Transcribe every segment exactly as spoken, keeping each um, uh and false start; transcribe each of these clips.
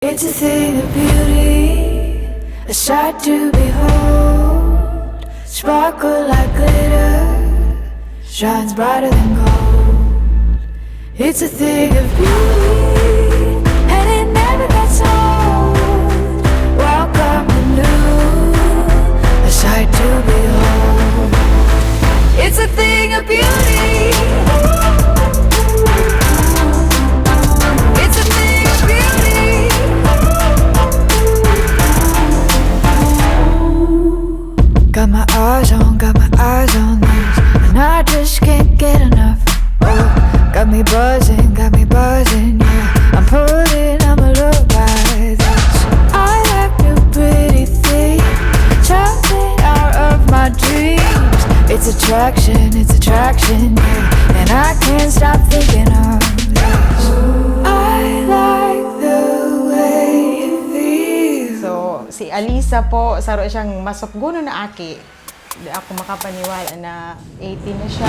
It's a thing of beauty, a sight to behold. Sparkle like glitter, shines brighter than gold. It's a thing of beauty, and it never gets old. Welcome the new, a sight to behold. It's a thing of beauty. It's a thing of beauty. Got my eyes on, got my eyes on this, and I just can't get enough. Oh, got me buzzing, got me buzzing, yeah. I'm pulling, I'm a look by this. I like new pretty things, jumping out of my dreams. It's attraction, it's attraction, yeah. And I can't stop thinking of this. I like the way it feels. So, si Alisa po, saro siyang masupgonon na aki. Di ako makapaniwala na eighteen na siya.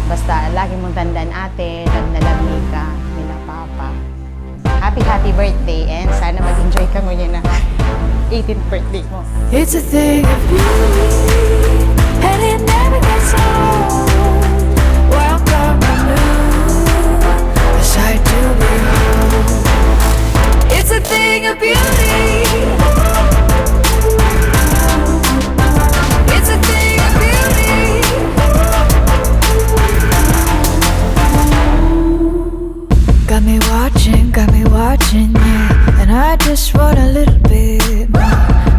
Basta, lagi mong tandaan, ate, love na love ka nila Papa. Happy, happy birthday, and sana mag-enjoy ka ngunyan na eighteenth birthday mo. It's a thing of beauty, and it never gets old. Welcome the new, a sight to behold. It's a thing of beauty. It's a thing of beauty. Got me watching, got me watching, yeah. And I just want a little bit more.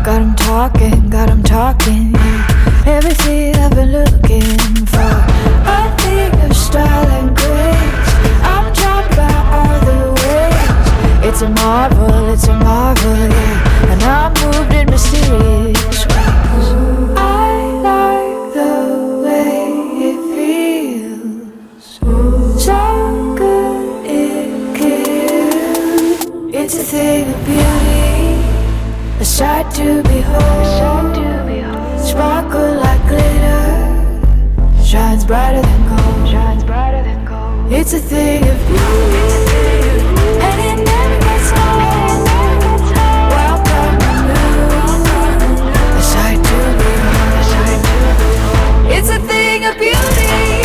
Got 'em talking, got 'em talking, yeah. Everything I've been looking for. A thing of style and grace. I'm drawn by all the ways. It's a marvel, it's a marvel, yeah. And I'm moved in mysterious ways. I like the way it feels. So good it kills. It's a thing of beauty, a sight to behold. Sparkle like glitter, shines brighter than gold. It's a thing of beauty, and it never gets old. Welcome the moon, a sight to behold. It's a thing of beauty.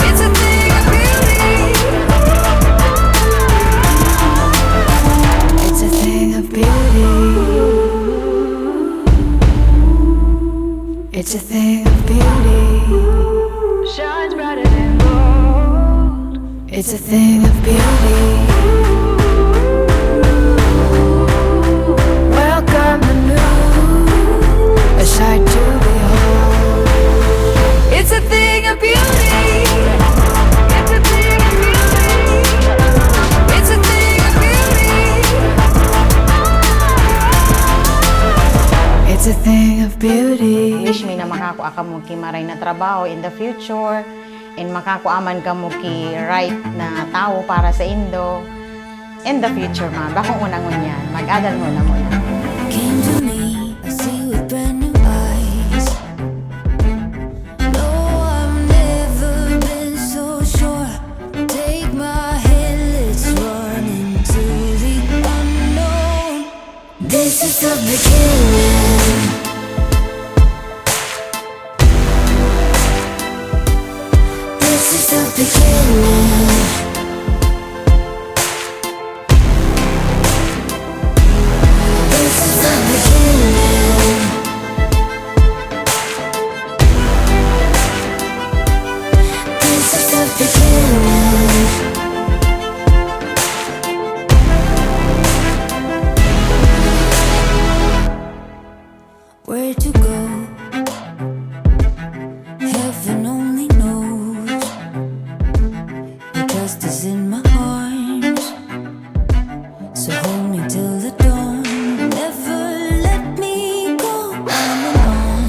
It's a thing of beauty. It's a thing of beauty. It's a thing of beauty. Shines brighter than gold. It's a thing of beauty. Welcome the moon, a sight to behold. It's a thing of beauty. It's a thing of beauty. It's a thing of beauty. It's a thing of beauty. Wish mi na makakua kamo ki maray na trabaho in the future, and makakua man kamo ki right na tawo para sa indo in the future, ma. Bakong una ngunyan, mag-adal mo na muna. Came to me, I see with brand new eyes. No, I've never been so sure. Take my hand, let's run into the unknown. This is the beginning. This is the beginning. This is the beginning. This is the beginning. Where to go? Heaven only knows. Your trust is in my arms. So hold me till the dawn. Never let me go. On and on.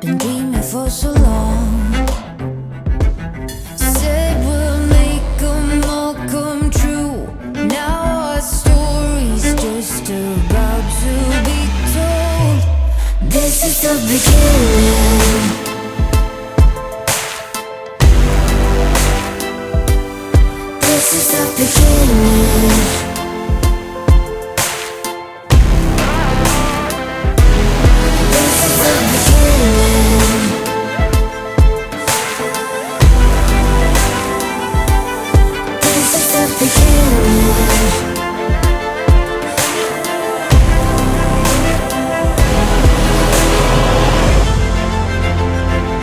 Been dreaming for so long. Said we'll make 'em all come true. Now our story's just about to be told. This is the beginning. This is the beginning. This is the beginning.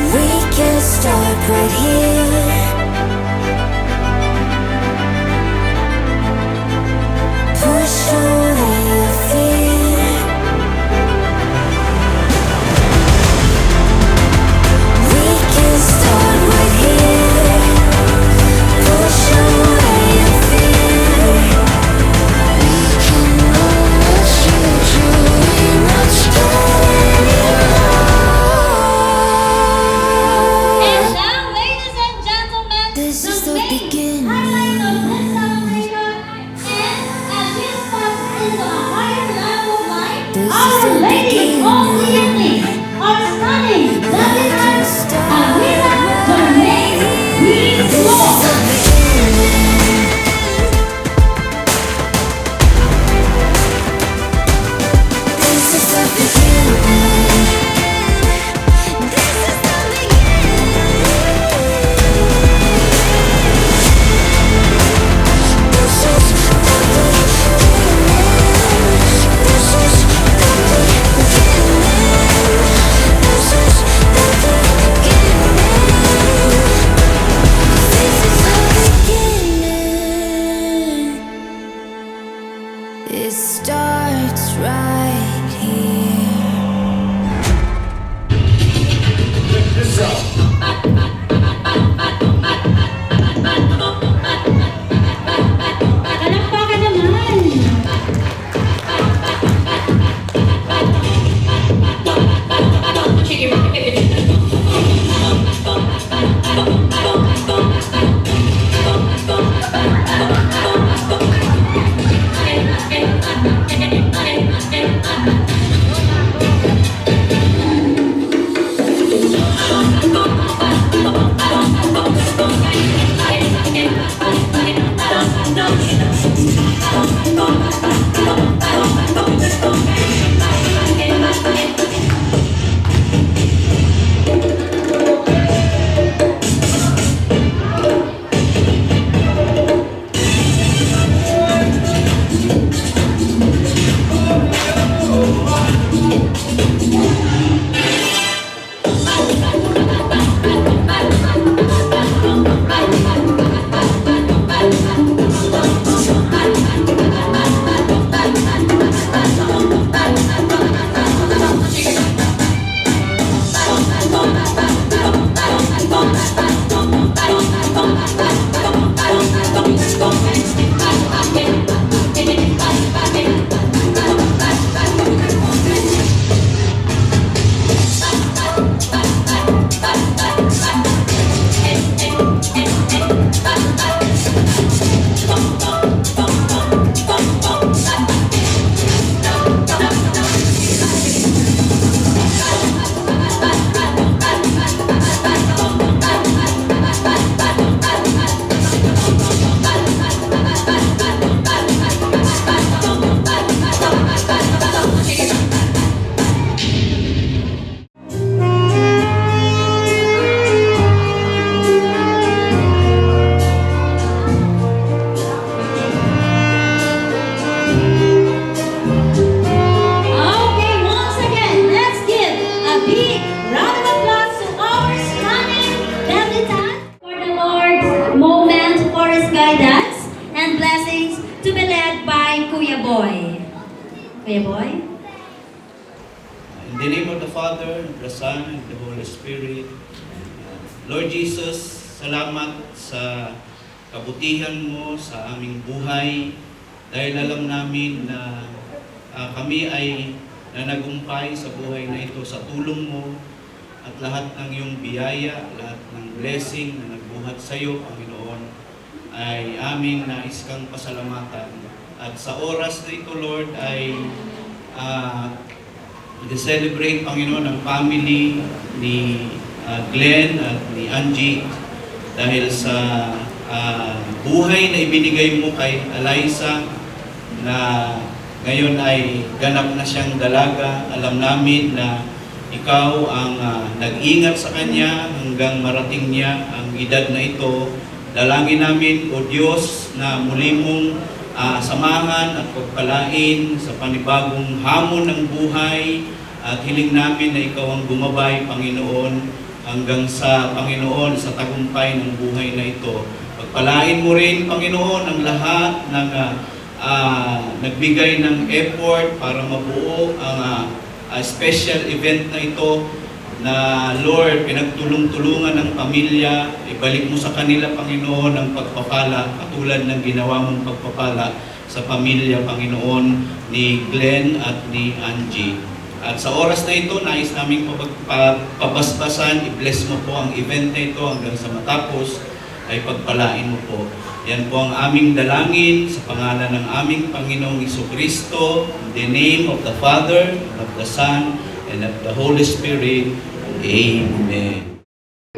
We can start right here. Push away your fear. We can start right here. Push away your fear. We can know what you do. We're not scared anymore. And now, ladies and gentlemen, this is the main highlight of this celebration. And as we step into a higher level of life, our lady of the evening, our stunning Davitas Avila Germain, please walk. It starts right here. Palakpakan naman! Okay, once again, let's give a big round of applause to our stunning Davitas for the Lord's moment for His guidance and blessings to be led by Kuya Boy. Kuya Boy? In the name of the Father, and the Son, and the Holy Spirit. Lord Jesus, salamat sa kabutihan mo sa aming buhay, dahil alam namin na, ah, kami ay nanagumpay sa buhay na ito sa tulong mo, at lahat ng iyong biyaya, lahat ng blessing na nagbuhat sa iyo, Panginoon, ay aming nais kang pasalamatan. At sa oras na ito, Lord, ay, ah, i-celebrate, Panginoon, ang family ni, ah, Glenn at ni Angie dahil sa, Ah, buhay na ibinigay mo kay Eliza, na ngayon ay ganap na siyang dalaga. Alam namin na ikaw ang, ah, nag-ingat sa kanya hanggang marating niya ang edad na ito. Dalangin namin, O Diyos, na muli mong, ah, samahan at pagpalain sa panibagong hamon ng buhay, at hiling namin na ikaw ang gumabay, Panginoon, hanggang sa, Panginoon, sa tagumpay ng buhay na ito. Pagpalain mo rin, Panginoon, ang lahat ng, ah, ah, nagbigay ng effort para mabuo ang, ah, ah, special event na ito, na, Lord, pinagtulong-tulungan ng pamilya. Ibalik mo sa kanila, Panginoon, ang pagpapala katulad ng ginawa mong pagpapala sa pamilya, Panginoon, ni Glenn at ni Angie. At sa oras na ito, nais naming papag-, pa-, pabasbasan, i-bless mo po ang event na ito hanggang sa matapos, ay pagpalain mo po. Yan po ang aming dalangin sa pangalan ng aming Panginoong Jesucristo, in the name of the Father, and of the Son, and of the Holy Spirit. Amen.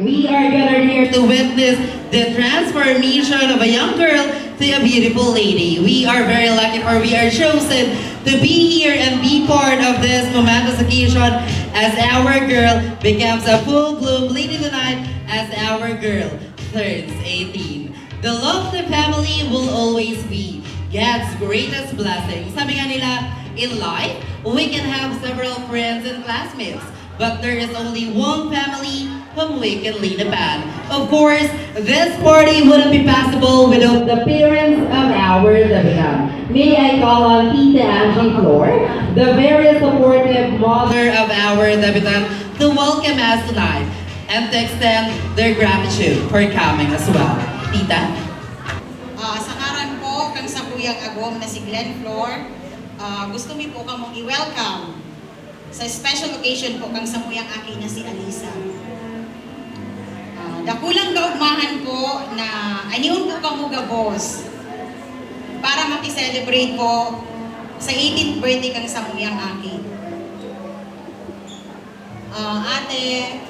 We are gathered here to witness the transformation of a young girl to a beautiful lady. We are very lucky, for we are chosen to be here and be part of this momentous occasion as our girl becomes a full-bloom lady tonight, as our girl turns eighteen. The love of the family will always be God's greatest blessing. Sabi nga nila, in life, we can have several friends and classmates, but there is only one family whom we can lean upon. Of course, this party wouldn't be possible without the parents of our Davidan. May I call on Tita Angie Flor, the very supportive mother of our Davidan, to welcome us tonight and to extend their gratitude for coming as well. Tita? Ah, sa ngaran po kan sakuyang agom na si Glenn Flor, ah, gusto mi po kamong i-welcome sa special occasion po kan samuyang aki na si Alisa. Ah, dakulang kaugmahan po na anion po kamo gabos para maki-celebrate po sa eighteenth birthday kan samuyang aki. Ah, ate,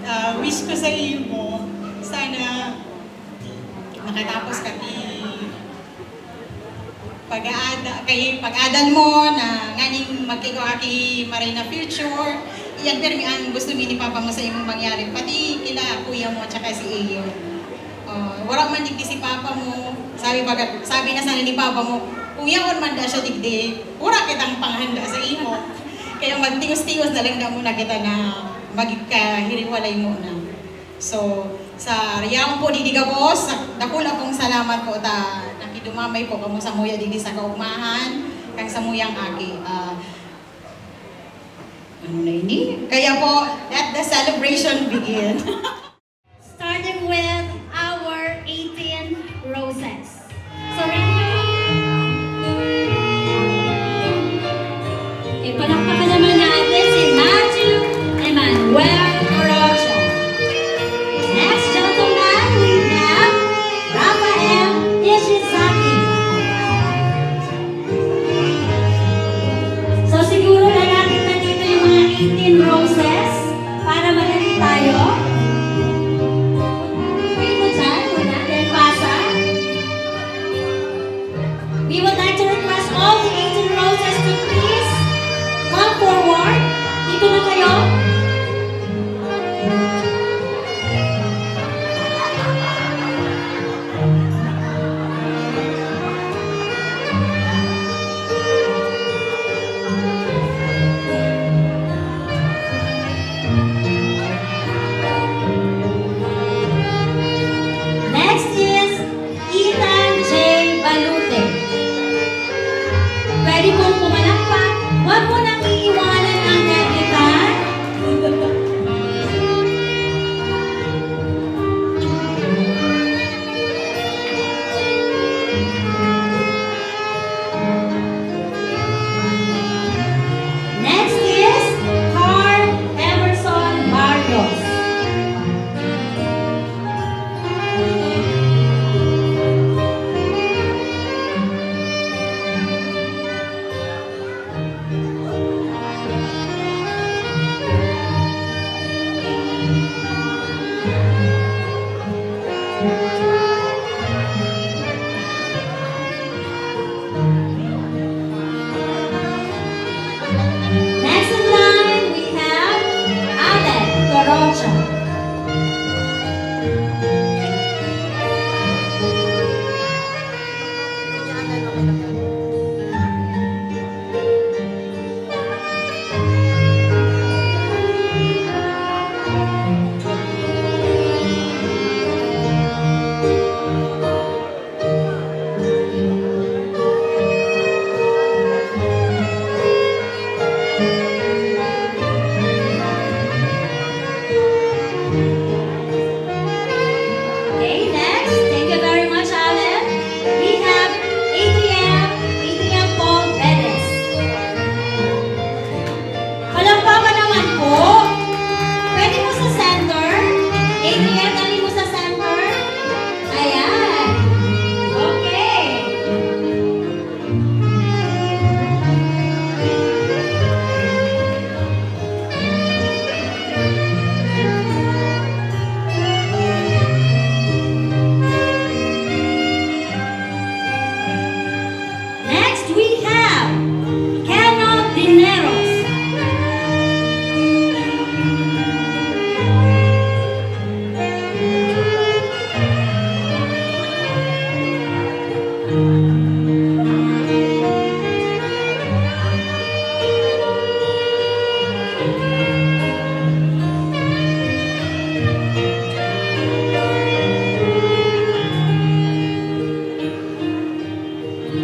ah, wish ko sa iyo mo, sana makatapos ka ki pag-aada-, kay pag-adal mo na nganing magkikua ki maray na future. Iyan pirmi ang gusto mi ni Papa mo sa imong mangyari, pati kila kuya mo tsaka si Iyo. Oh, wala man digdi si Papa mo. Sabi baga, sabi na sana ni Papa mo, "Kung yaon man da siya digdi, wala kitang panghanda sa imo." Kaya magtios-tios na lang da muna kita na magkahiriwalay muna. So, sa yaon po digdi gabos, sa dakula pong salamat po ta nakidumamay po kamo samuya digdi sa kaugmahan, kan samuyang aki. Ah, ano na ini? Kaya po, let the celebration begin. Starting with our eighteen roses. Surrender. Ipalakpakan naman natin si Matthew Emmanuel Orocho. Next gentleman, we have Rafael Ishizaki. So, siguro lalapit na dito yung mga eighteen roses para madali tayo. Wait mo dyan, muna, then pasa. We would like to request all the eighteen roses to please come forward. Dito na kayo. Next is Ethan J Balute.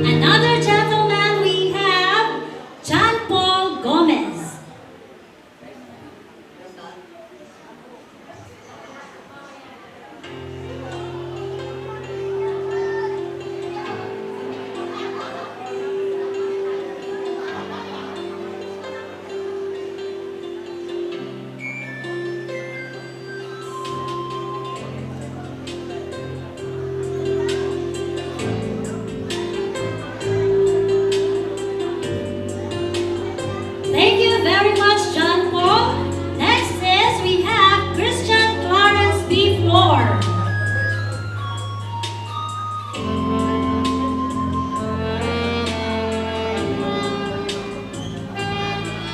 Another gentleman, we have John Paul Gomez. Thank you very much, John Paul. Next is we have Christian Clarence B. Flor.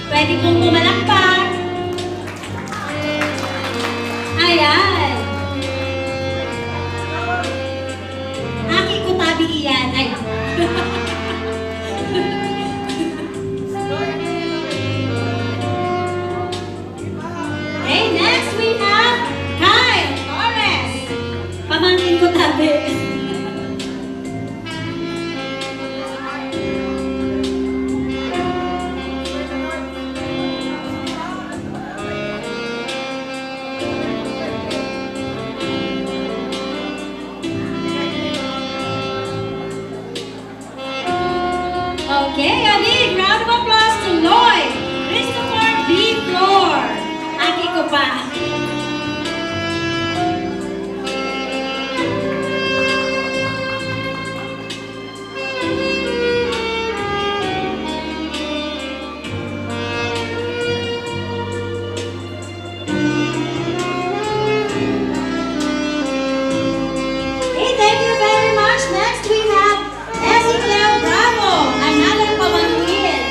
Pwede pong pumalakpak. Ayan. Aki ko tabi iyan. Ay. Okay, next we have Kyle Torres. Pamangkin ko tabi. Okay, a big round of applause to Lloyd Christopher B. Flor. Aki ko pa. Okay, thank you very much. Next, we have Ezekiel Bravo, another pamangkin.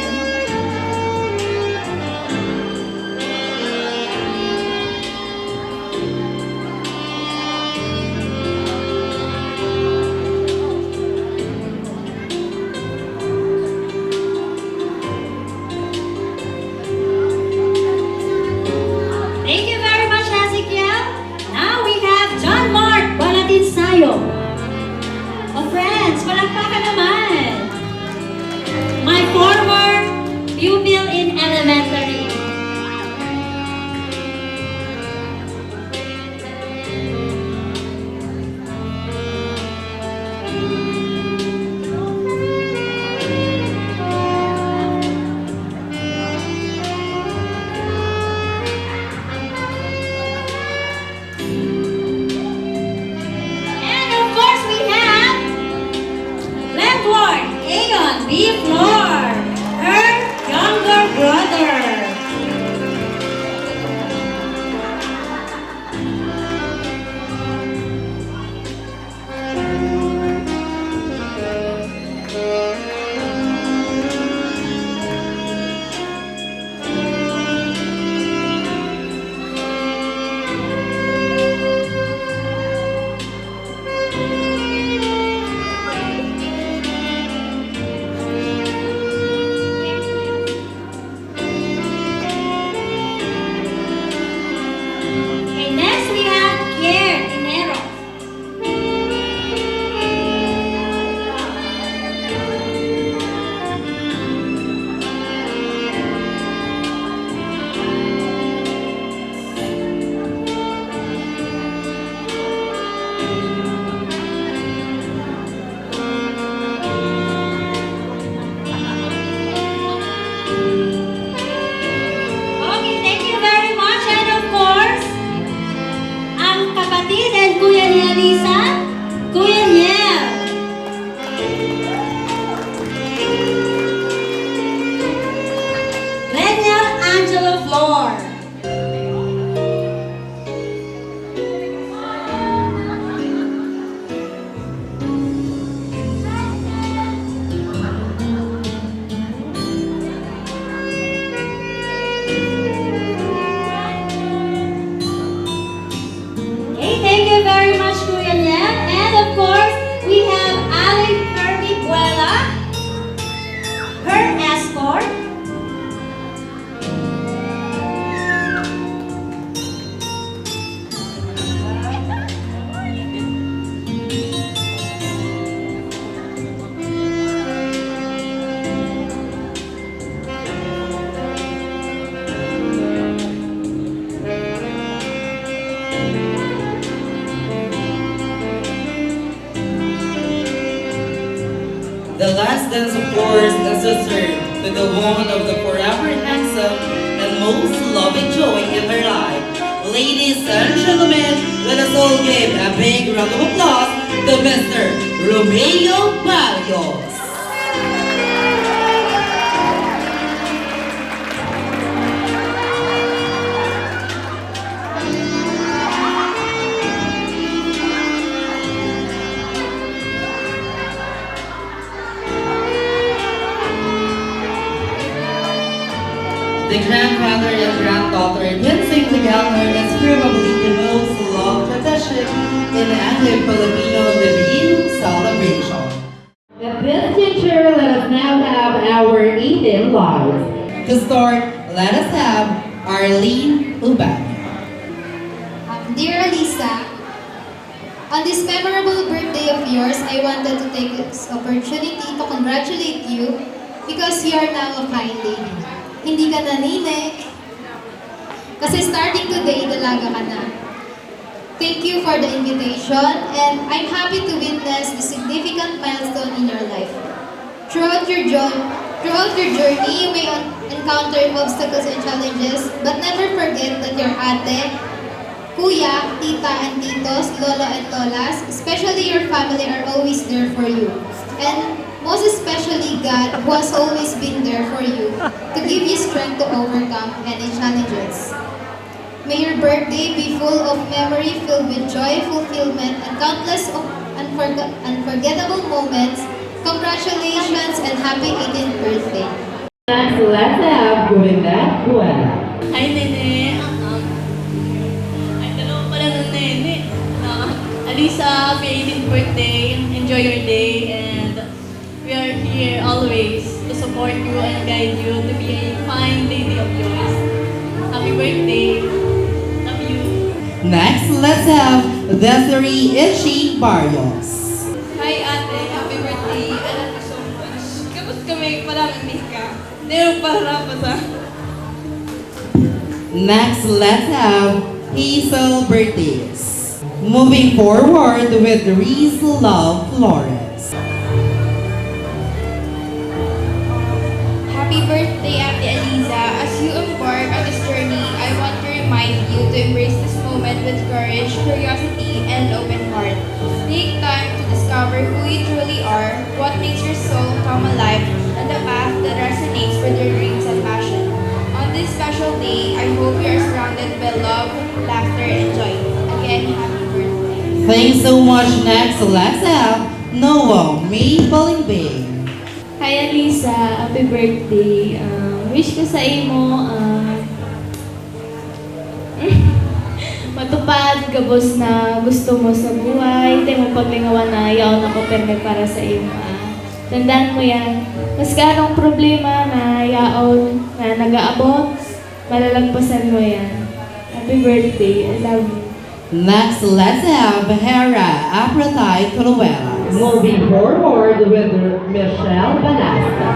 Thank you very much, Ezekiel. Now we have John Mark Balatinsayo. Oh, friends, palakpakan naman. My former pupil in elementary. And of course, we have Ledward Aeon B. Flor, her younger brother. The last dance, of course, is reserved to the woman of the forever handsome and most loving joy in her life. Ladies and gentlemen, let us all give a big round of applause to Mister Romeo Barrios. The grandfather and granddaughter dancing together is probably the most loved tradition in any Filipino New Year celebration. At this juncture, let us now have our eating live. To start, let us have Arlene Ubaña. Um, dear Alisa, on this memorable birthday of yours, I wanted to take this opportunity to congratulate you because you are now a fine lady. Hindi ka na nene, kasi starting today, dalaga ka na. Thank you for the invitation, and I'm happy to witness the significant milestone in your life. Throughout your jour-, throughout your journey, you may en-, encounter obstacles and challenges, but never forget that your ate, kuya, tita, and titos, lolo, and lolas, especially your family, are always there for you. And most especially God, who has always been there for you to give you strength to overcome any challenges. May your birthday be full of memory filled with joy, fulfillment, and countless of unforg-, unforgettable moments. Congratulations and happy eighteenth birthday. Next, let's have Govinda Buena. Hi, Nene. Um, ay, dalawa pala ng Nene. Uh, Alisa, happy eighteenth birthday. Enjoy your day and we are here always to support you and guide you to be a fine lady of yours. Happy birthday. Love you. Next, let's have Desiree Ichi Barrios. Hi, ate. Happy birthday. I love you so much. Kapag kami, parang hindi ka. Hindi, para pa sa Next, let's have Hazel Bertis. Moving forward with Riz Love Flores. Happy birthday, Ate Aliza. As you embark on this journey, I want to remind you to embrace this moment with courage, curiosity, and open heart. Take time to discover who you truly are, what makes your soul come alive, and the path that resonates with your dreams and passion. On this special day, I hope you are surrounded by love, laughter, and joy. Again, happy birthday. Thanks so much. Next, let's have Noah May Balimbing. Hi, Alisa. Happy birthday. Ah, wish ko sa imo, ah, matupad gabos na gusto mo sa buhay. Di mo paglingawan na yaon ako pirmi para sa imo, ah. Tandaan mo yan. Maski anong problema na yaon, na nag-aabot, malalagpasan mo yan. Happy birthday. I love you. Next, let's have Hera Aphrodite Coluela. Moving forward with Michelle Balasta.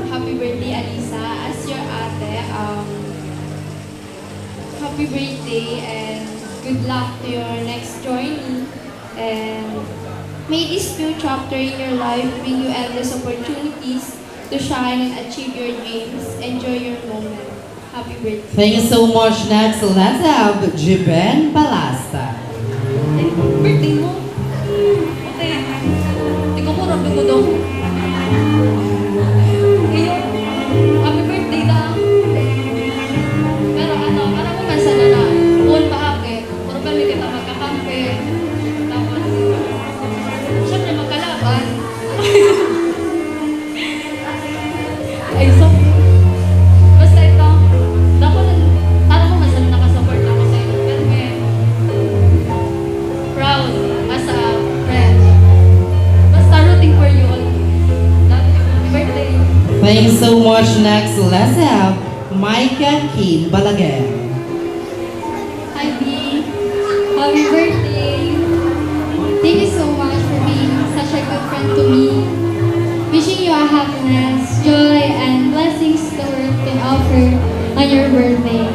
Happy birthday, Alisa. As your ate, um, happy birthday and good luck to your next journey. And may this new chapter in your life bring you endless opportunities to shine and achieve your dreams. Enjoy your moment. Happy birthday. Thank you so much. Next, let's have Jiben Balasta. Birthday mo? Okay. Di ko mura, di ko daw. Iyo, happy birthday ka. Pero ano, parang kung minsan na na, all pa hapit. Pero pwede kita magkakampi. Tapos, syempre, magkalaban. Ay, so, basta ito, dako lang, parang ko man sana nakasupport ako sa iyo. Pero may proud as a friend. Basta rooting for you all. Love you. Happy birthday. Thanks so much. Next, let's have Micah Kim Balaguer. Hi, B. Happy birthday! Thank you so much for being such a good friend to me. Wishing you a happiness, joy, and blessings the world can offer on your birthday.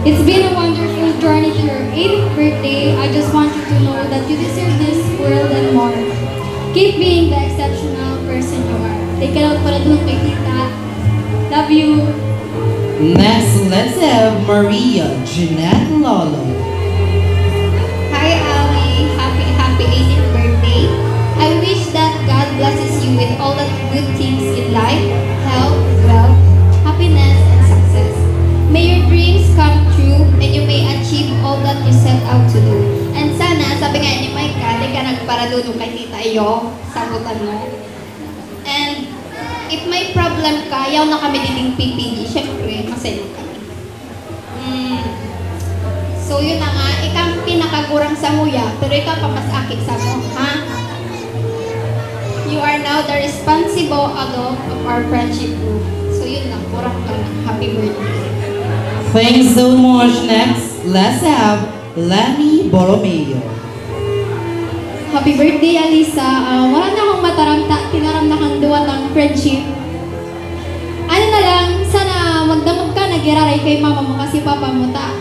It's been a wonderful journey to your eightieth birthday. I just want you to know that you deserve this world and more. Keep being the exceptional person you Ikaw, para doon kay tita. Love you. Next, let's have Maria Jeanette Lolo. Hi, Ali. Happy, happy eighteenth birthday. I wish that God blesses you with all the good things in life, health, wealth, happiness, and success. May your dreams come true and you may achieve all that you set out to do. And sana, sabi nga ni Micah, di ka nagparaduno kay tita iyo, sabutan mo. And if may problem ka, yaw na kami diding pipili. Siyempre, masaya kami. Mm. So, yun na nga. Ikaw ang pinakagurang sa huya, pero ikaw pa mas aki sa mo, ha? You are now the responsible adult of our friendship group. So, yun lang. Gurang ka na. Happy birthday. Thanks so much. Next, let's have Lenny Borromeo. Happy birthday, Alisa. Ah, wala na akong mataram ta, tinaram na kang duwa tang friendship. Ano na lang, sana magdangog ka na giraray kay mama mo kasi papa mo ta.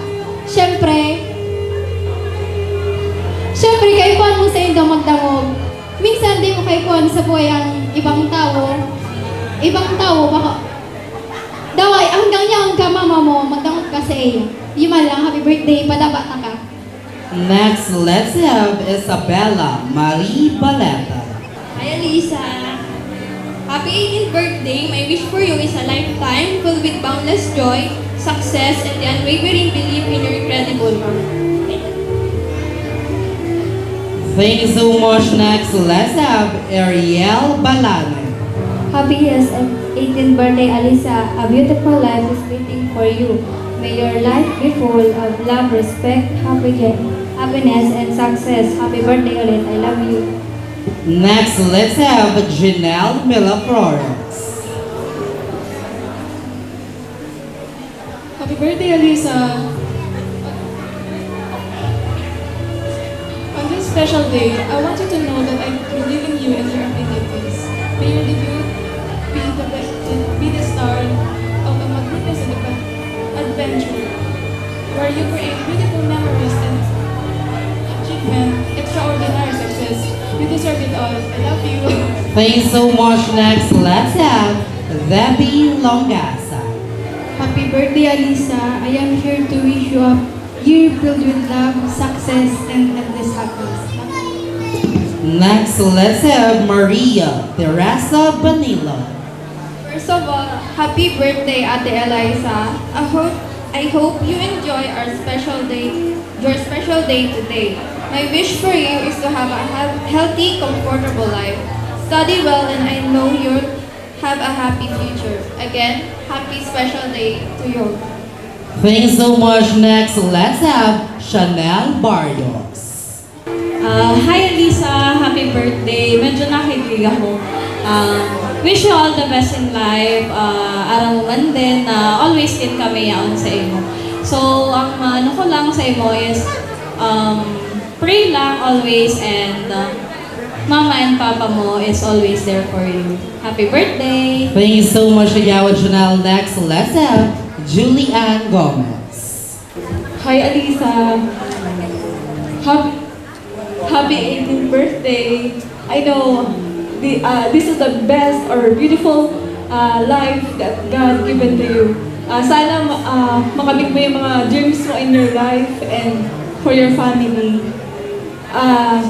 Siyempre, siyempre, kaipuhan mo sa indo magdangog. Minsan, di mo kaipuhan sa buhay ang ibang tawo. Ibang tawo, baka, daway, hanggang yaon ka, mama mo, magdangog ka sa iyo. Yun man lang, happy birthday, padaba ta ka. Next, let's have Isabella Marie Baleta. Hi, Alisa. Happy eighteenth birthday. My wish for you is a lifetime filled with boundless joy, success, and the unwavering belief in your incredible worth. Thank you so much. Next, let's have Ariel Balane. Happy yes and eighteenth birthday, Alisa. A beautiful life is waiting for you. May your life be full of love, respect, happy, happiness, and success. Happy birthday ulit. I love you. Next, let's have Janelle Miraflores. Happy birthday, Alisa. On this special day, I want you to know that I believe in you and your abilities. May your debut be the best, be the star of a magnificent adve- adventure, where you create beautiful memories and achievement, extraordinary success. You deserve it all. I love you. Thank you so much. Next, let's have Debbie Longasa. Happy birthday, Alisa. I am here to wish you a year filled with love, success, and endless happiness. Next, let's have Maria Teresa Banilo. First of all, happy birthday, Ate Eliza. I hope, I hope you enjoy our special day, your special day today. My wish for you is to have a health, healthy, comfortable life. Study well, and I know you'll have a happy future. Again, happy special day to you. Thanks so much. Next, let's have Chanel Barrios. Ah, hi, Alisa. Happy birthday. Medyo nakilig ako. Ah, wish you all the best in life. Ah, aram mo man din na always din kami yaon sa imo. So, ang ano ko lang sa imo is, um, pray lang always and, uh, mama and papa mo is always there for you. Happy birthday! Thank you so much, Igawad Chanel. Next, let's have Julie Ann Gomez. Hi, Alisa. Happy, happy eighteenth birthday. I know the, uh, this is the best or beautiful, uh, life that God given to you. Uh, sana ma- uh, makamit mo yung mga dreams mo in your life and for your family. Ah,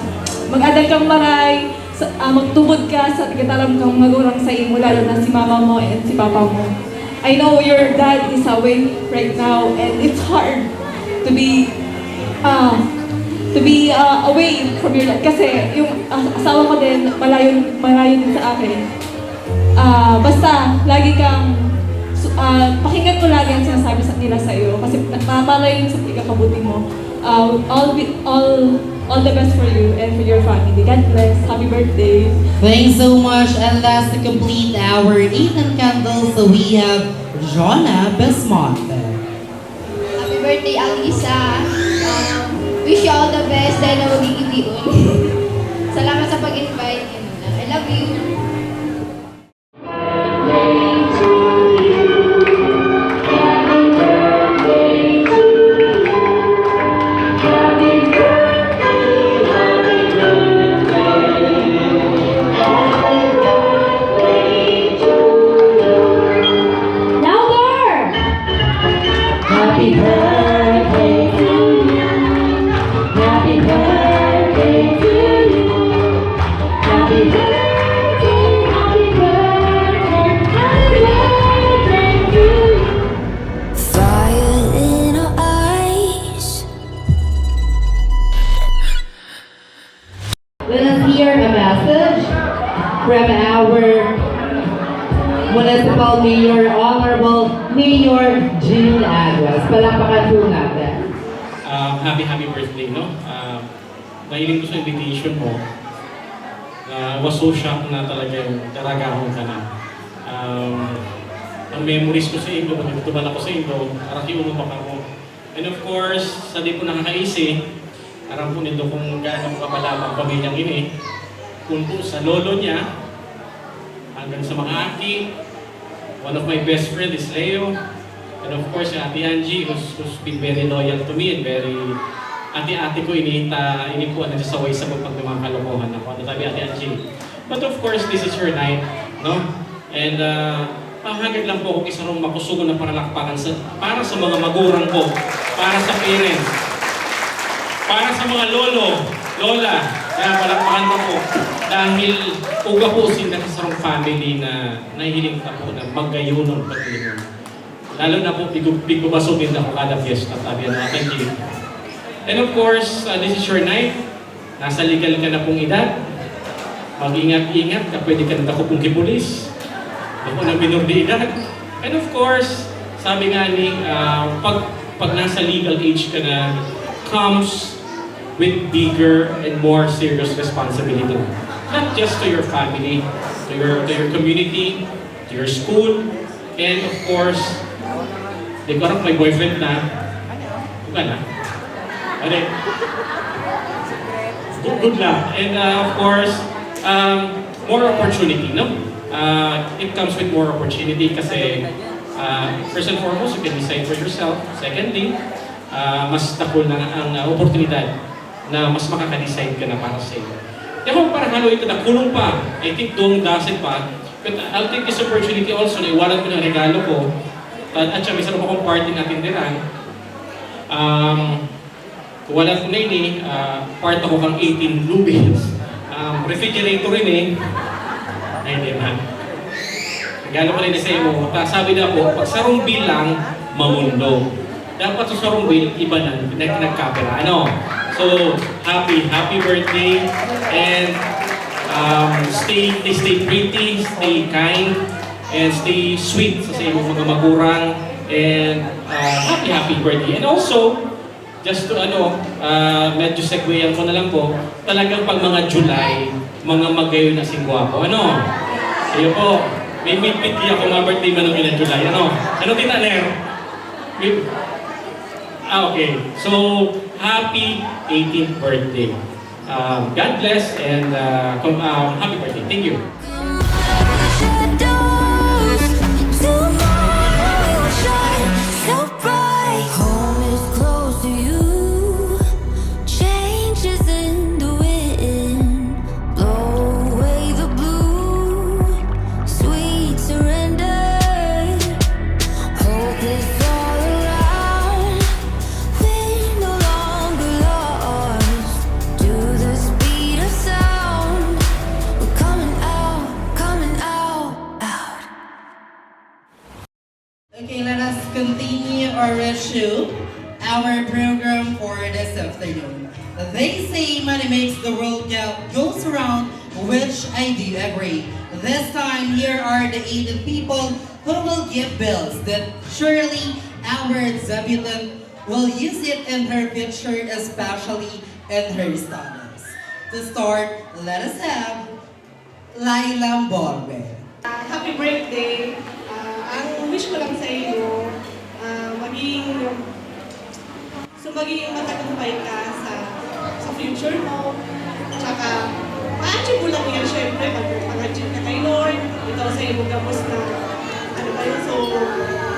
mag-adal kang maray, sa, ah, magtubod ka sa gitaram kang magurang sa imo, lalo na si mama mo and si papa mo. I know your dad is away right now and it's hard to be, ah, to be, ah, away from your dad. Kasi yung, ah, asawa ko din, malayo, malayo din sa akin. Ah, basta, lagi kang, su- ah, pakinggan mo lagi ang sinasabi sa, nila sa iyo kasi nagmamalayo yun sa ikakabuti mo. Uh, all, all, all the best for you and for your family. God bless. Happy birthday. Thanks so much. And last to complete our eighteen candles, so we have Jonah Besmonte. Happy birthday, Alisa. Um, wish you all the best. Dahil na magiging dion. Salamat sa pag-invite. I love you. Mayor, Honorable Mayor Jean Aguas. Palakpakan po natin. Um, happy, happy birthday, no? Um, nahiling ko sa invitation mo. Uh, I was so shocked na talagang daragahon ka na. Um, ang memories ko sa Indo, pag nagtuman ako sa Indo, araki uno pa ako. And of course, sa di po nakakaisi, aram po nito kung gaano ko kabalaba ang pamilyang ini. Kung po sa lolo niya, hanggang sa mga aki, one of my best friend is Leo. And of course, si Ate Angie, who's, who's been very loyal to me and very ate-ate ko, ini, ta, ini po ang nagsasaway sa pag mga kalokohan ako. Ano sabi, Ate Angie? But of course, this is your night, no? And uh, pahagad lang po ako isarong makusugon na paralakpakan sa, para sa mga magurang ko, para sa parents, para sa mga lolo, lola, kaya palakpakan ko po. Dahil uga po sinda sa sarong family na nahihiling ka po na magayunon pag-inom. Lalo na po, pigu- pigubasogin ako kada fiesta, sabi ng aking Jeep. And of course, uh, this is your night. Nasa legal ka na pong edad. Mag-ingat-ingat ka, pwede ka na dako pong kipulis. Ako na minor de edad. And of course, sabi nga ni, uh, pag, pag nasa legal age ka na, comes with bigger and more serious responsibility. Not just to your family, to your, to your community, to your school, and of course, di ko alam, may boyfriend na. Wala na. Ano? Good, good luck. And uh, of course, um, more opportunity, no? Uh, it comes with more opportunity kasi uh, first and foremost, you can decide for yourself. Secondly, uh, mas dakul na ang uh, oportunidad na mas makaka-decide ka na para sa iyo. Kaya kung para halo ito, nakulong pa, I think doon dasit pa, but I'll take this opportunity also na iwanan ko ng regalo ko, at, at siya, may sarong akong party natin diran. Um, wala ko na ini, uh, part ako kang eighteen Bluebills. Um, refrigerator ini. Ay, di man. Regalo ko na ini sa imo. Ta, sabi na po, pag sarong bilang, mamundo. Dapat sa sarong bilang, iba na, nag nagkapira. Ano? So, happy, happy birthday. And um, stay, stay pretty, stay kind, and stay sweet sa, sa imong mga magurang. And uh, happy, happy birthday. And also, just to ano, uh, medyo segwayan ko na lang po, talagang pag mga July, mga magayon na singwapo. Ano? Iyo po, may midbit di ako mga birthday manong ina July. Ano? Ano kita, Ner? May- Ah, okay. So, happy eighteenth birthday. Um, God bless and uh, com- um, happy birthday. Thank you. Shadows, tomorrow will shine so bright. Home is close to you. Change is in the wind. Blow away the blue. Sweet surrender. Hope is all around. We no longer lost. To the speed of sound. We're coming out, coming out, out. Okay, let us continue our show, our program for this afternoon. They say money makes the world go, goes around, which I do agree. This time, here are the eight people who will give bills that surely our debutant will use it in her future, especially in her studies. To start, let us have Laila Borbe. Ah, happy birthday. Ah, ang wish ko lang sa iyo, ah, maging, so maging matagumpay ka sa, sa future mo. Tsaka, ma-achieve mo lang yan, syempre, mag, mag-achieve ka kay Lord. Ikaw sa iyo gabos na, ano ba yun? So,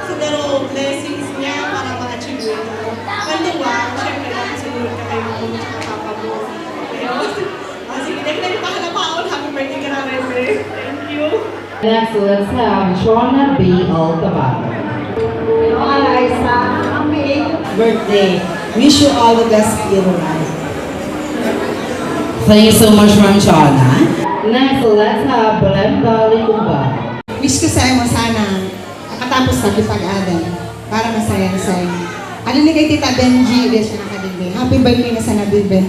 siguro blessings niya para ma-achieve mo ito. Ang duwa, syempre, dapat sumunod ka kay mama mo tsaka papa mo. Ayun. Ah, sige, dahil na yung pahala paon, happy birthday ka na, Rene. Thank you. Next, let's have Jonah B. Altabano. Hello, Eliza. Happy eighth birthday. Wish you all the best in life. Thank you so much, Ma'am Jonah. Next, let's have Brenda Licumba. Wish ko sa imo sana makatapos sa pag-aral para masaya sa imo. Ano ni kay Tita Benji, di siya nakadigdi. Happy birthday na sana, Bibi.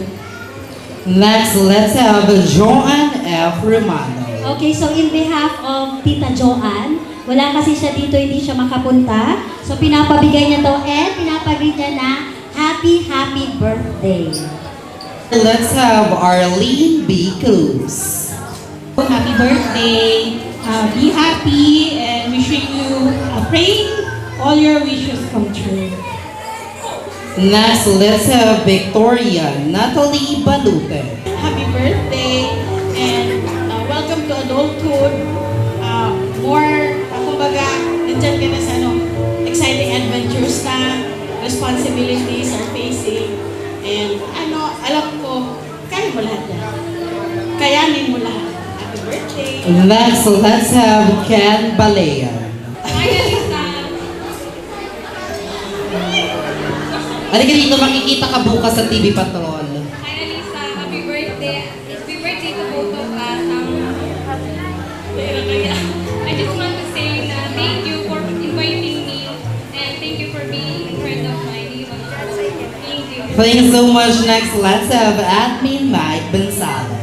Next, let's have Joanne F. Romano. Okay, so in behalf of Tita Joanne, Wala kasi siya dito, hindi siya makapunta. So, pinapabigay niya to and pinapagreet niya na happy, happy birthday. Let's have Arlene B. Cruz. Happy birthday. Uh, be happy and wishing you, uh, praying all your wishes come true. Next, let's have Victoria Natalie Balute. Happy birthday and uh, welcome to adulthood. Uh, more, uh, kumbaga, nandyan ka na sa ano, exciting adventures na, responsibilities are facing. And ano, alam ko, kaya mo lahat yan. Kayanin mo lahat. Happy birthday! Next, let's have Ken Balean. Hi, Alisa. Halika dito, makikita ka bukas sa T V Patrol. Hi, Alisa. Happy birthday. Happy birthday to both of us. Um, kaya, I just want to say na thank you for inviting me and thank you for being a friend of mine. Thank you. Thanks so much. Next, let's have Admin Mike Bensala.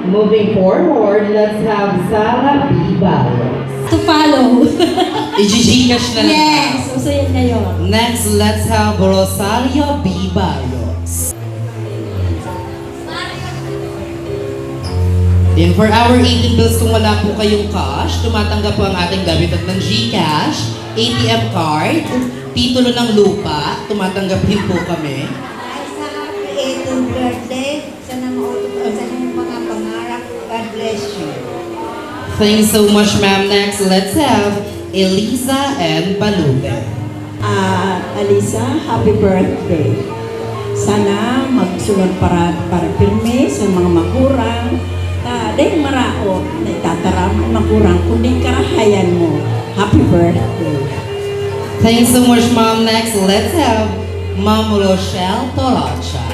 Moving forward, let's have Sarah B. Balos. To follow. I-Gcash na lang. Yes, uso yan ngayon. Next, let's have Rosario B. Balos. And for our eighteen bills, kung wala po kayong cash, tumatanggap po ang ating debit at ng Gcash, A T M card, titulo ng lupa, tumatanggap din po kami. Ay, sa happy eighteenth birthday, sana mautop ang sa inyong mga pangarap. God bless you. Thanks so much, ma'am. Next, let's have Eliza N. Balute. Ah, Alisa, happy birthday. Sana magsunod para, para pirmi sa mga magurang. Ah, dahil maraot na itataram ang magurang, kundi karahayan mo. Happy birthday. Thanks so much, ma'am. Next, let's have Ma'am Rochelle Torocha.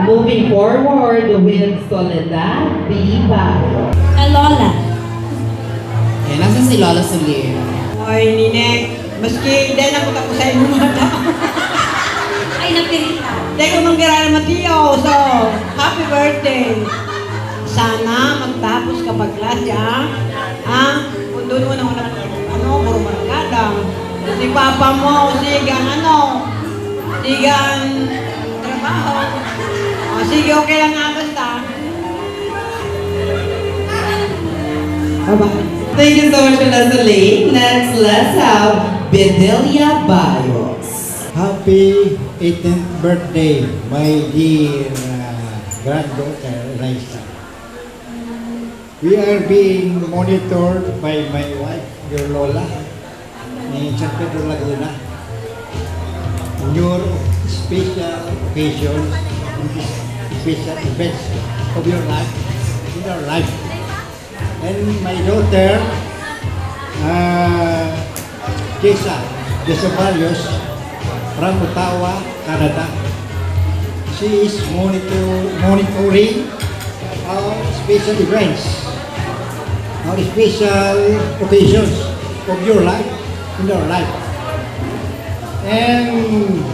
Moving forward with Soledad B. Barro. Kay Lola. Eh, nasa si Lola Soledad? Oy, Nine, maski dahil ako tapos sa inyo mga tao. Ay, napirita. Dahil ko manggara na Mateo, so, happy birthday. Sana magtapos ka pag-class, ha? Ha? Kung doon mo na una, ano, puro barkada. Si papa mo, sigan, ano, sigan, trabaho. O, sige, okay lang nga, basta. Bye-bye. Thank you so much, Lola Soledad. Next, let's have Bedelia Bayos. Happy eighteenth birthday, my dear uh, granddaughter Eliza. We are being monitored by my wife, your Lola, in San Pedro Laguna. In your special occasions, in these special events of your life, in our life. And my daughter, uh, Kesa Desobarios from Ottawa, Canada. She is monitor, monitoring our special events, our special occasions of your life, in our life. And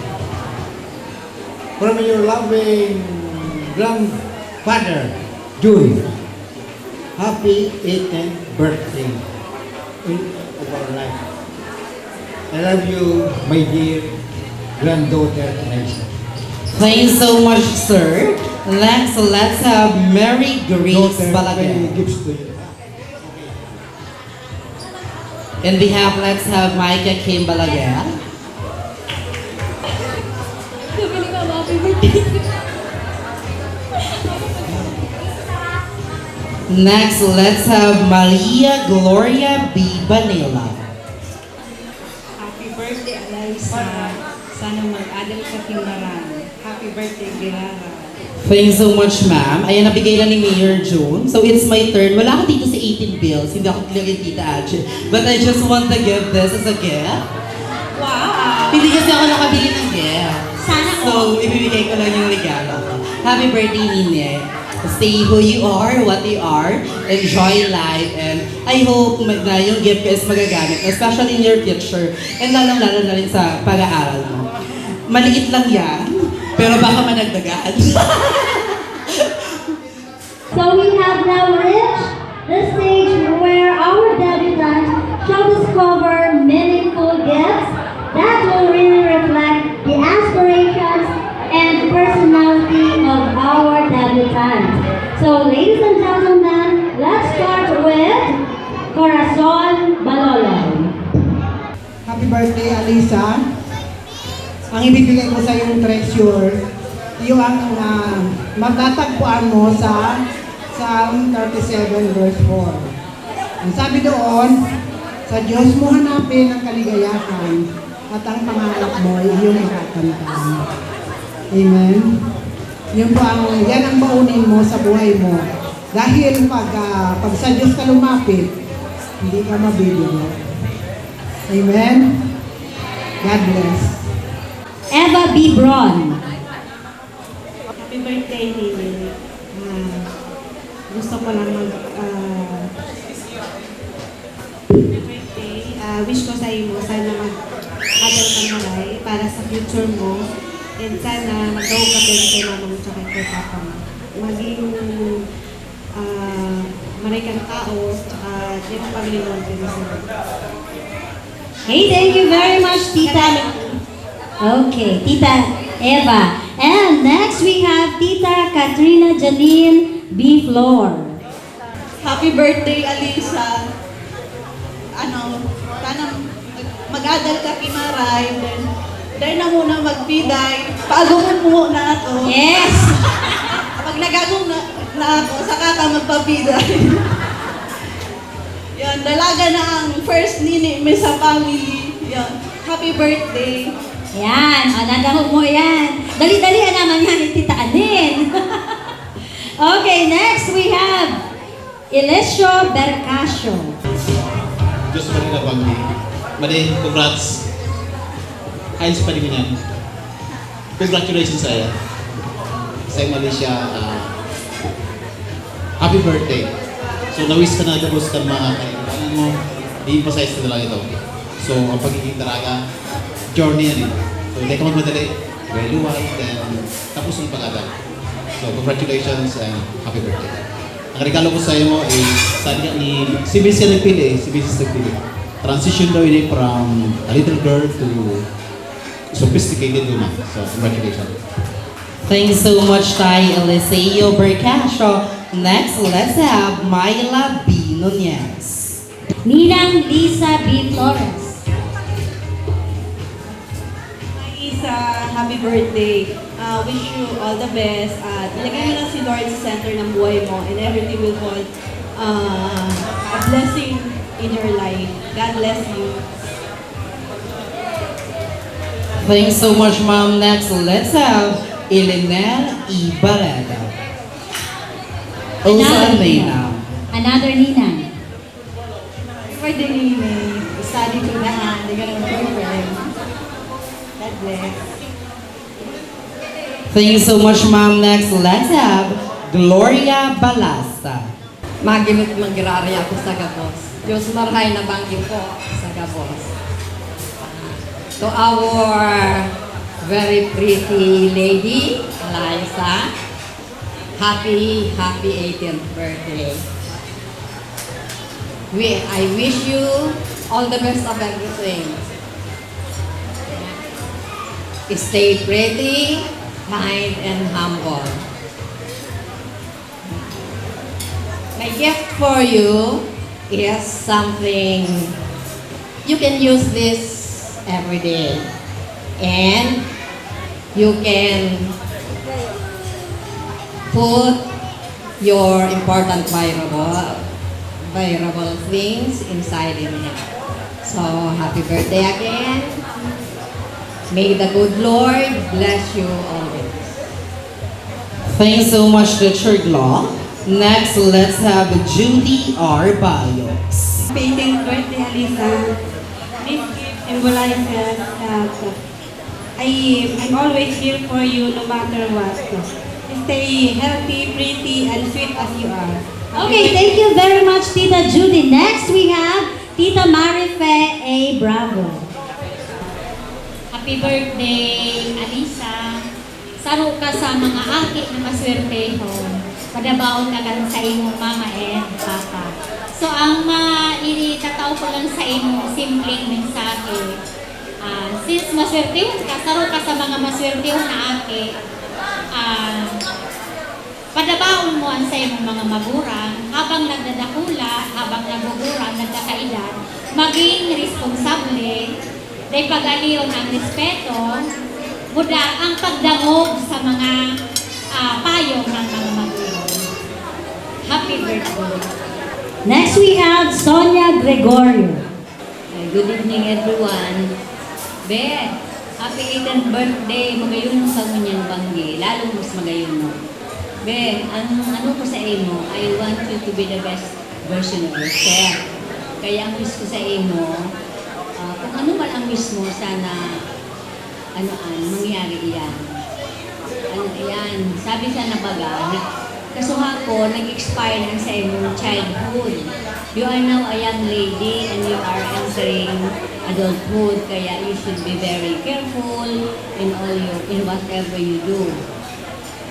from your loving grandfather, Joy. Happy eighteenth birthday in of our life. I love you, my dear granddaughter Eliza. Thanks so much, sir. Next, let's have Mary Grace Daughter, Balaguer. May gifts to you. In behalf, let's have Micah Kim Balaguer. Next, let's have Maria Gloria B. Banila. Happy birthday, Alisa. Sana mag-adal ka king ngaran. Happy birthday, Gerara. Thanks so much, ma'am. Ayan, nabigay na ni Mayor June. So, it's my turn. Wala ako dito sa eighteen bills. Hindi ako nilagay, Tita Angie. But I just want to give this as a gift. Wow! Hindi kasi ako nakabili ng gift. Sana So, ibibigay ko lang yung regalo ko. Happy birthday, Nine. Stay who you are, what you are. Enjoy life. And I hope ma- na yung gift ko is magagamit, especially in your future. And lalong-lalo na rin sa pag-aaral mo. Maliit lang yan, pero baka managdagan. So we have now reached the stage where our debutant shall Balolay. Happy birthday, Alisa. Ang ibibigay ko sa iyong treasure, iyo ang, ah, matatagpuan mo sa Psalm thirty-seven verse four. Ang sabi doon, "Sa Diyos mo hanapin ang kaligayahan, at ang pangarap mo ay iyong matatantan." Amen. Yun po ang, yan ang baunin mo sa buhay mo. Dahil pag, ah, pag sa Diyos ka lumapit, hindi ka mabibigo. Amen? God bless. Eva Bibron. Happy birthday, Nini. Ah, gusto ko lang mag, ah, happy birthday. Ah, wish ko sa imo, sana mag-adal ka maray para sa future mo. And sana magdawog ka din kay mama mo tsaka kay papa mo. Maging, ah, maray kang tao, at di mo paglingon kay Mister. Hey, thank you very much, Tita. Okay, Tita Eva. And next, we have Tita Katrina Janine B. Flor. Happy birthday, Alisa. Ano, sana mag-adal ka ki maray, then, dahil na muna magpiday, paagumon mo na ako. Yes! Pag nag-agom na, na ako, saka ka magpapiday. Yan, dalaga na ang first nini mi sa family. Yan, happy birthday. Yan, o, nadangog mo yan. Dali-dali naman yan, ni Tita Anin. Okay, next we have Elesio Bercasio. Diyos pa rin ang pag-ibig. Madi, congrats. Ayos pa rin yan. Congratulations sa'yo. Sa Malaysia, ah, happy birthday. So, na-wish ka na gabos ka mga kaibigan mo. I-emphasize ko na lang ito. So, ang pagiging dalaga, journey yan eh. So, hindi ka magmadali. Reluway, then tapos ang pag-adal. So, congratulations and happy birthday. Ang regalo ko sa iyo is, sabi nga ni, si Miss yan nagpili eh, si Missus nagpili. Transition daw ini from a little girl to sophisticated woman. So, congratulations. Thanks so much, Tay Eliseo Bercasio. Next, let's have Myla B. Nunez. Ninang Lisa B. Flores. Hi, Isa. Happy birthday. Ah, wish you all the best. At ilagay mo lang si Lord sa center ng buhay mo and everything will fall, ah, a blessing in your life. God bless you. Thanks so much, ma'am. Next, let's have Elinel Ibareta. Also a Ninang. Another Ninang. Pwede ni, ni study ko na, ha? Hindi ka naman boyfriend. God bless. Thank you so much, ma'am. Next, let's have Gloria Balasta. Magimit manggiraray ako sa gabos. Diyos marahay na banggi po sa gabos. To our very pretty lady, Eliza, happy, happy eighteenth birthday. We, I wish you all the best of everything. Stay pretty, kind, and humble. My gift for you is something you can use this every day. And you can put your important valuable, valuable things inside in it. So, happy birthday again. May the good Lord bless you always. Thanks so much, Teacher Glo. Next, let's have Judy R. Bayos. Happy eighteenth birthday, Alisa. This gift symbolizes that I, I'm always here for you no matter what. Stay healthy, pretty, and sweet as you are. Okay, thank you very much, Tita Judy. Next, we have Tita Marife A. Bravo. Happy birthday, Alisa. Saro ka sa mga aki na maswertehon. Padabaon ka kan sa imong mama and papa. So, ang ma-, itatao ko lang sa imo, simpleng mensahe. Ah, since maswertehon ka, saro ka sa mga maswertehon na aki, ah, pada Tabaon mo an saimong mga magurang habang nagdadakula, habang nagugulang, nagkakaedad, maging responsable, dai pag-alihon ang respeto, buda ang pagdangog sa mga, ah, payo ng mga magulang. Happy birthday. Next, we have Sonia Gregorio. Ay, good evening, everyone. Be, happy eighteenth birthday. Magayon mo sa ngunyan banggi. Lalong mas magayon mo. Be, ang ano ko sa imo, I want you to be the best version of yourself. Kaya ang wish ko sa imo, ah, kung ano man ang wish mo, sana ano an mangyari iyan. Ano iyan? Sabi sa nabaga, na, kasuha ko, nag-expire ang sa imong childhood. You are now a young lady and you are entering adulthood, kaya you should be very careful in all your, in whatever you do.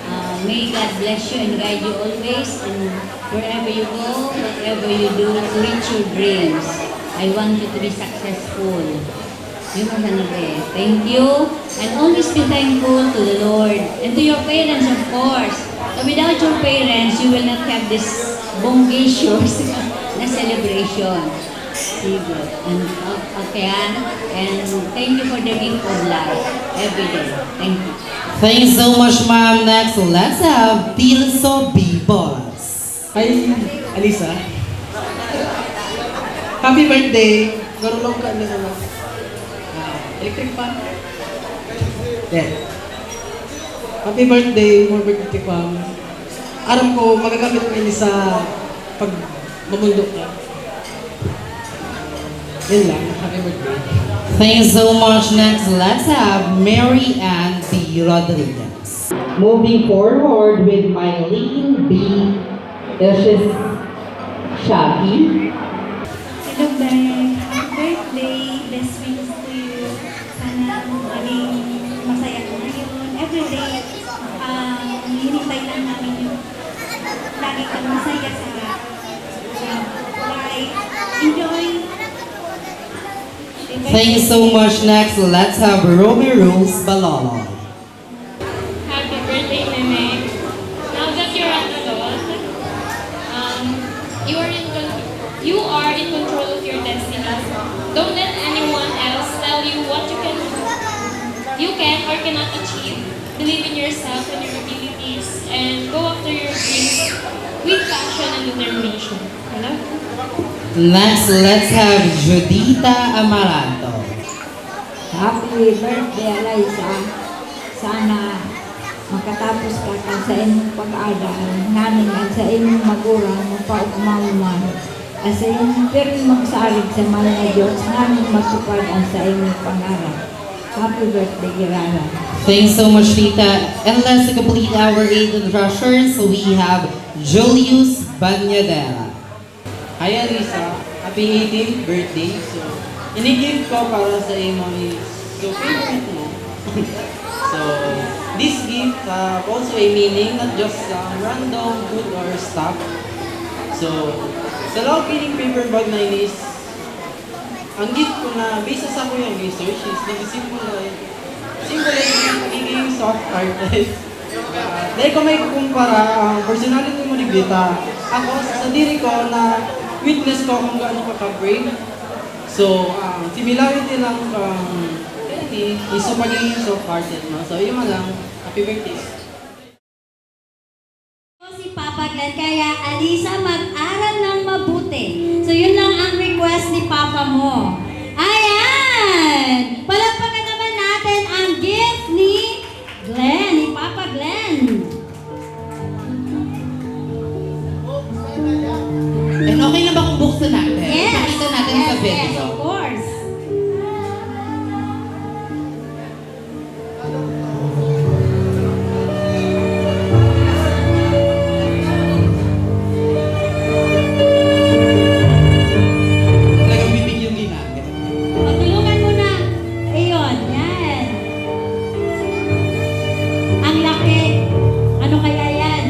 Ah, may God bless you and guide you always, and wherever you go, whatever you do, to reach your dreams. I want you to be successful. Yun ang ano eh. Thank you. And always be thankful to the Lord and to your parents, of course. So without your parents, you will not have this bongacious na celebration. Sige. And, o-, okay, ah? And thank you for the gift of life every day. Thank you. Thanks so much, ma'am. Next, let's have Tilso B. Bolas. Hi, Alisa. Happy birthday. Garulong ka na naman. Ah, electric fan. Yeah. Happy birthday, more birthday to come. Aram ko, magagamit mo ini sa pag mamundok ka. Yun lang. Happy birthday. Thanks so much. Next, let's have Mary Ann D. Rodriguez. Moving forward with Mylene B. Shaki. Hello, Beng. Happy birthday. Best wishes to you. Sana maging masaya ka ngayon. Every day, ah, hinihintay lang namin yung lagi kang masaya sa, sa life. Enjoy. Thank you so much. Next, let's have Romy Rose Balolo. Happy birthday, Meme. Now that you're an adult, um, you are in con-, you are in control of your destiny. Don't let anyone else tell you what you can do. You can or cannot achieve. Believe in yourself and your abilities and go after your dreams with passion and determination. Hello? Next, let's have Judita Amaranto. Happy birthday, Alaysa. Sana makatapos ka kan saimong pag-aral, nganing an saimong magurang mapaogma man. Asin, pirmi magsarig sa mahal na Diyos, nganing matupad an saimong pangarap. Happy birthday, Girara. Thanks so much, Tita. And let's complete our eighteen rushers. We have Julius Banyadera. Hi, Alisa. Happy eighteenth birthday. So, ini gift ko para sa imo is so favorite mo. So, this gift have also a meaning, not just some random food or stuff. So, sa love feeling paper bag na ini is, ang gift ko na, based sa akong research, is nagsisimula eh. Simple lang yung pagiging soft-hearted. Ah, dahil ko may kukumpara ang personality mo ni Vita. Ako, sa diri ko na witness ko kung gaano ka ka-brave. So, ang similarity lang kang Lenny is sa pagiging soft-hearted, no? So, yun man lang. Happy birthday. Si Papa Glenn, kaya Alisa, mag-aral ng mabuti. So, yun lang ang request ni Papa mo. Ayan! Palakpakan naman natin ang gift ni Glenn, ni Papa Glenn. And okay na ba kung buksan natin? Yes. Pakita natin sa Yes, yes, video. Of course. Talagang bibig yung ginamit. Pagtulungan mo na. Ayun, yan. Ang laki. Ano kaya yan?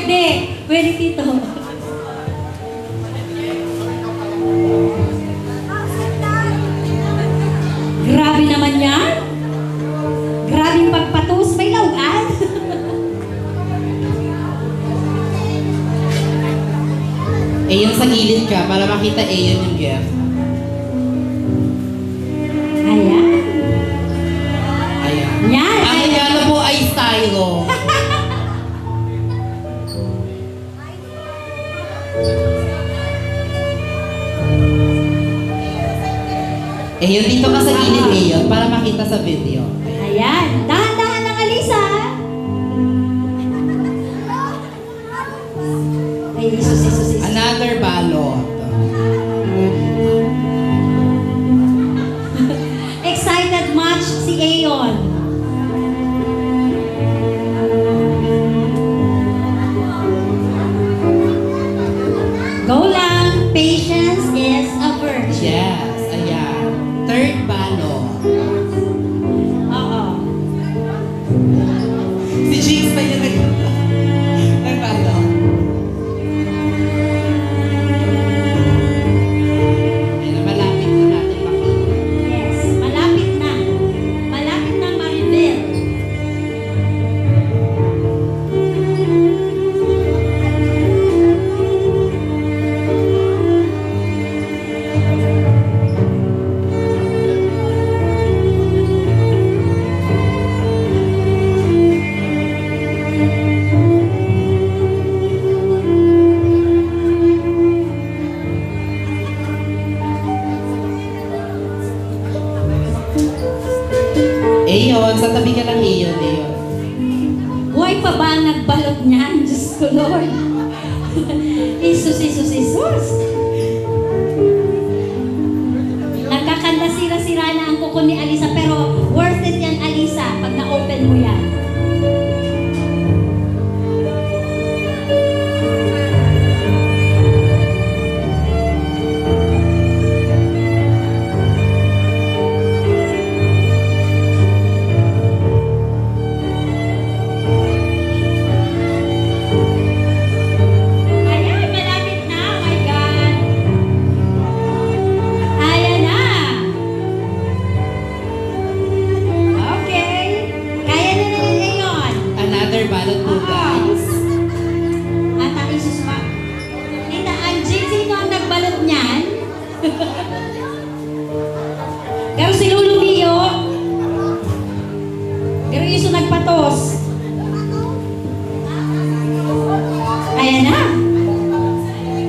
Pwede, pwede, tito. Grabe naman yan. Grabeng pagpatos, may laugan. Eh, yung sa gilid ka, para makita eh, yun yung gift. Ayan. Ayan. Yan, Ang ayan. Regalo po ay stylo. Eh, yun, dito ka sa gilid, eh, yun, para makita sa video. Ayan. Dahan-dahan lang, Alisa. Ay, Jesus, Jesus, Jesus. Another ballot. Excited much si Aeon. Go lang. Patience is a virtue. Yes, ayan. Third ballot. Oo. Si Jinx pa yun nag-, nagbalo. Ayun, malapit na natin makita. Yes, malapit na. Malapit na ma-reveal. Aeon, sa tabi ka lang, Aeon, Aeon. Buhay pa ba ang nagbalot niyan? Diyos ko, Lord. Jesus, Jesus, Jesus. Nagkakanda sira-sira na ang kuko ni Alisa, pero worth it yan, Alisa, pag na-open mo yan. Ayan, malapit na. Oh my God. Ayan na. Okay. Kaya na na yun ngayon. Another ballot po, Oo. guys. Ata, Jesus, ma-, Tita Angie, sino ang nagbalot niyan? Pero si Lolo Mio, pero iso nagpatos. Ayan na.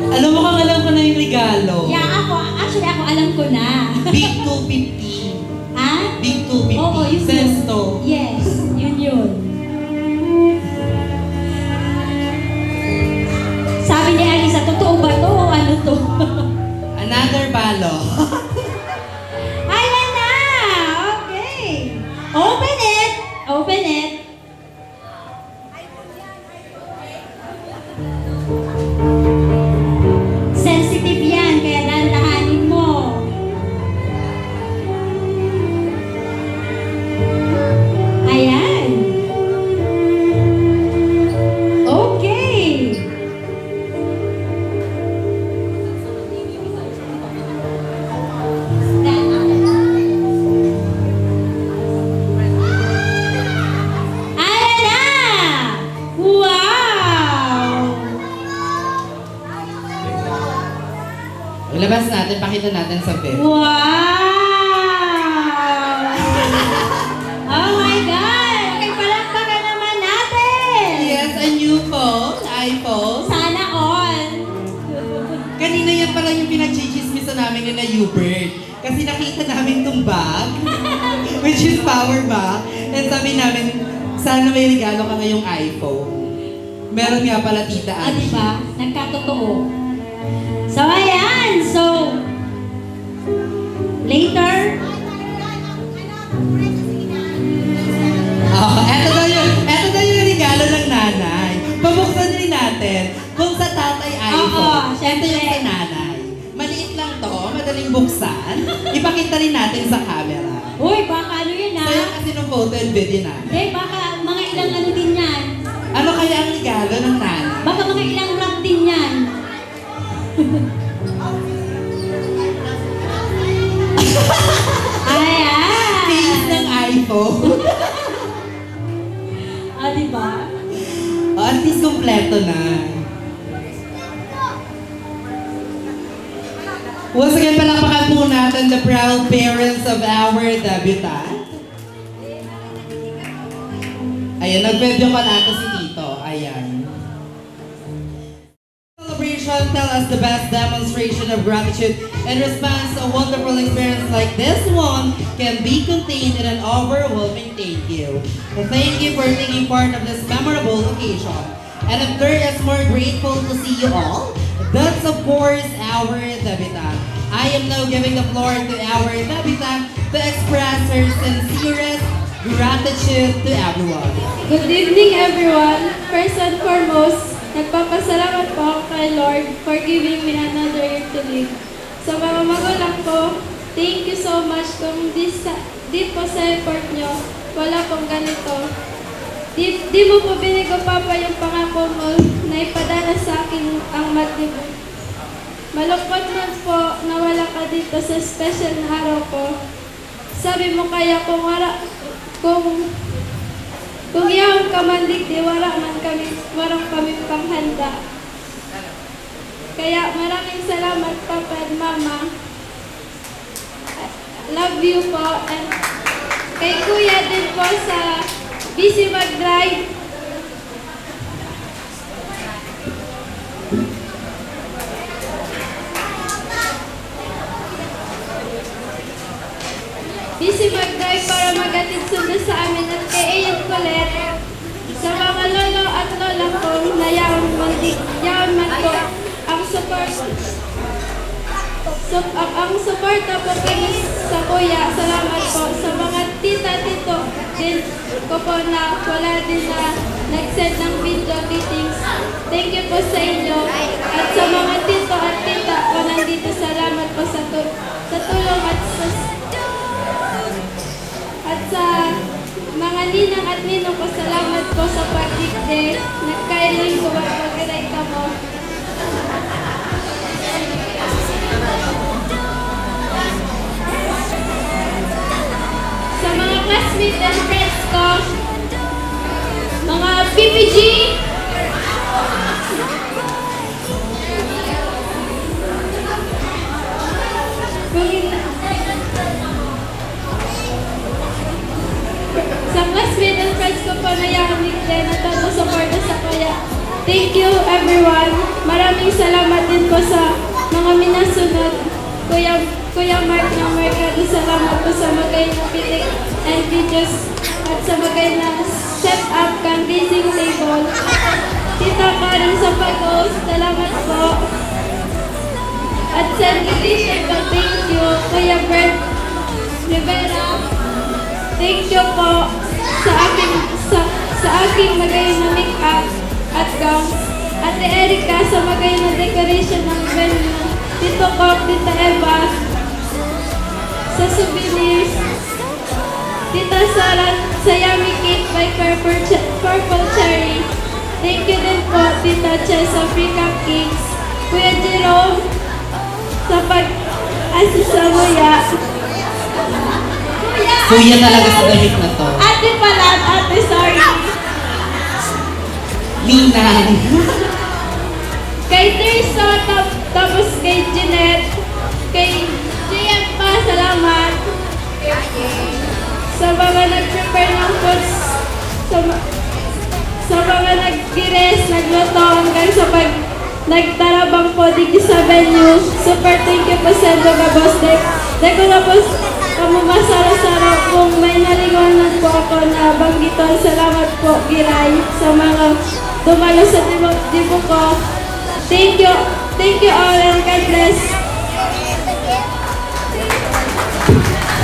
Alam mo kang alam ko na yung regalo. Yeah, ako, actually, ako, alam ko na. Big two fifty. Ha? Big two fifty. Oo, yun yun. Sesto. Yes, yun yun. Sabi ni Alisa, "Totoo ba to o ano to?" Another balo. Ayan na! Okay. Open it! Open it! Sensitive yan, kaya dandahanin mo. Ayan. Okay. Ayan na! Wow! Ilabas natin, pakita natin sa film. Wow! Oh my God! Okay, palakpakan naman natin! Yes, a new phone, iPhone. Sana all! Kanina yan pala yung pinagchichismisan namin ni na Hubert. Kasi nakita namin tong bag, which is power bank. And sabi namin, "Sana may regalo ka ngayong iPhone." Meron nga pala, Tita Ah, di Angie. ba? Nagkatotoo. So, ayan. So, later. Oh, eto daw yung, eto daw yung regalo ng nanay. Pabuksan rin natin. Kung sa tatay iPhone, Oo, eto yung syempre. sa nanay. Maliit lang to, madaling buksan. Ipakita rin natin sa camera. Uy, baka ano yun, ah? Sayang kasi nung photo and video natin. Hindi, baka mga ilang ano din yan. Ano kaya ang regalo ng nanay? Ayan! Case ng iPhone. Ah, di ba? Oh, at least kompleto na. Once again, palakpakan po natin the proud parents of our debutant. Ayan, nag-video call ata si Tito. Ayan. Celebration, tell us the best demonstration of gratitude in response to a wonderful experience like this one can be contained in an overwhelming thank you. Thank you for taking part of this memorable occasion. And I'm very much more grateful to see you all. That's, of course, our debutant. I am now giving the floor to our debutant to express her sincerest gratitude to everyone. Good evening, everyone. First and foremost, nagpapasalamat po ako kay Lord for giving me another year to live. Sa mga magulang ko, thank you so much. Kung di, sa, di po sa effort nyo, wala pong ganito. Di, di mo po binigay, Papa, yung pangako mo na ipadala sa akin ang madli mo. Malungkot man po na wala ka dito sa special na araw ko. Sabi mo kaya kung wala, kung, kung yaon ka man digdi, wala man kami, wala kami panghanda. Kaya maraming salamat, Papa and Mama. Love you po. And kay Kuya din po sa Busy Mag-Drive. Busy mag-drive para maghatid sundo sa amin at kay Ian Colette. Sa mga lolo at lola ko na yaon man, di, yaon man po ang support. So, ang, ang suporta po kini sa kuya, salamat po. Sa mga tita, tito din ko po na wala din na nag-send ng video greetings. Thank you po sa inyo. At sa mga tito at tita ko nandito, salamat po sa, tu- sa tulong at sa, at sa mga ninang at ninong ko, salamat po sa pagdigdi. Nagkailing ko at pag-iray kamo. Sa mga classmates and friends ko, mga P P G, kung in-, sa classmate and friends ko po na yaon ni Glenn at ang suporta sa kuya. Thank you, everyone. Maraming salamat din po sa mga minasunod. Kuya, Kuya Mark ng Mercado, salamat po sa magayon na pitik and videos at sa magayon na set up kan raising table. Tita Karen sa pag-host, salamat po. At sa invitation ko, thank you, Kuya Bert Rivera. Thank you po sa aking, sa, sa aking magayon na make-up at gowns. Ate Erica, sa magayon na decoration ng venue. Tito Coc, Tita Eva, sa souvenirs. Tita Sara, sa yummy cake by Purple Che-, Purple Cherry. Thank you din po, Tita Che, sa free cupcakes. Kuya Jerome, sa pag-assist sa nguya. Kuya talaga sa damit na to. Ate pala, ate, sorry. Ninang. Kay Tirso, tap-, tapos kay Jeanette, kay J M pa, salamat. Sa mga nag-prepare ng foods, sa ma-, sa mga nag-gires, nagluto, hanggang sa pag-, nagtarabang po digdi sa venue. Super thank you po sa inyo, mga boss. Dai, dai ko na po s-, kamo masaro-saro. Kung may nalingawan po ako na banggiton, salamat po, Giray, sa mga dumalo sa dibu-, dibu ko. Thank you. Thank you all and God bless.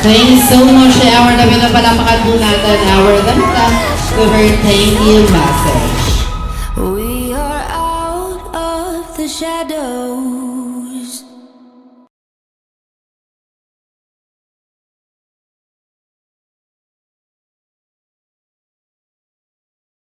Thank you so much, our Davina. Palakpakan po natin our Davina to her thank you message. We are out of the shadow.